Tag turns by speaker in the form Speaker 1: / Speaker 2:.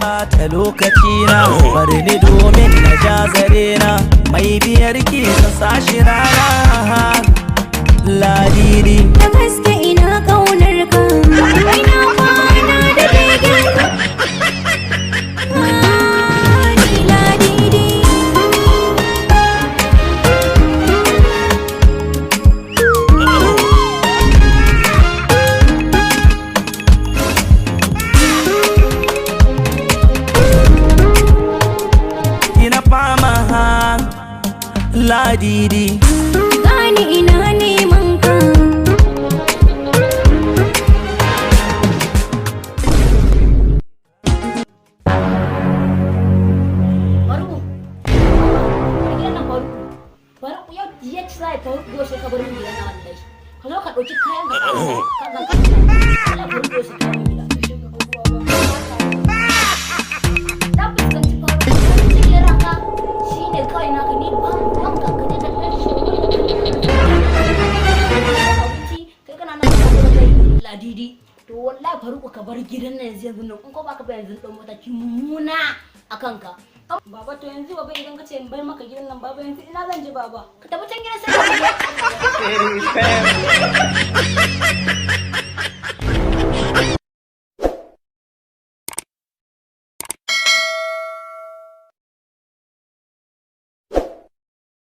Speaker 1: Bata lokacina, bari ni domin na ja zarena. Mai biyar ki ta sashi rana, Ladidi.
Speaker 2: Da gaske ina ƙaunar ka, ina kwana da begen ka. Ni Ladidi.
Speaker 1: Ina fama, Ladidi.
Speaker 2: Gani ina neman ka.
Speaker 3: Faruku. Bar gidan nan, Faruku. Faruku, yau ya ci zai, Faruku, yau sai ka bar min gidan nan wallahi. Ka zo ka ɗauki kayan ka ka ka ka. Allah, Faruku, yau sai ka bar min gida. Na fuskanci Faruku cikin ranka shine kawai naka, ni ban ban ka ka je ka ɗan shi. Abinci kai kana nan ka zo kai Ladidi. To wallahi, Faruku, ka bar gidan nan yanzu yanzu nan, in ko baka ba yanzu ɗan mataki mummuna a kanka.
Speaker 4: Baba, to yanzu baba, idan ka ce in bar maka gidan nan, baba, yanzu ina zan je, baba?
Speaker 3: Ka tafi can gidan sai ka.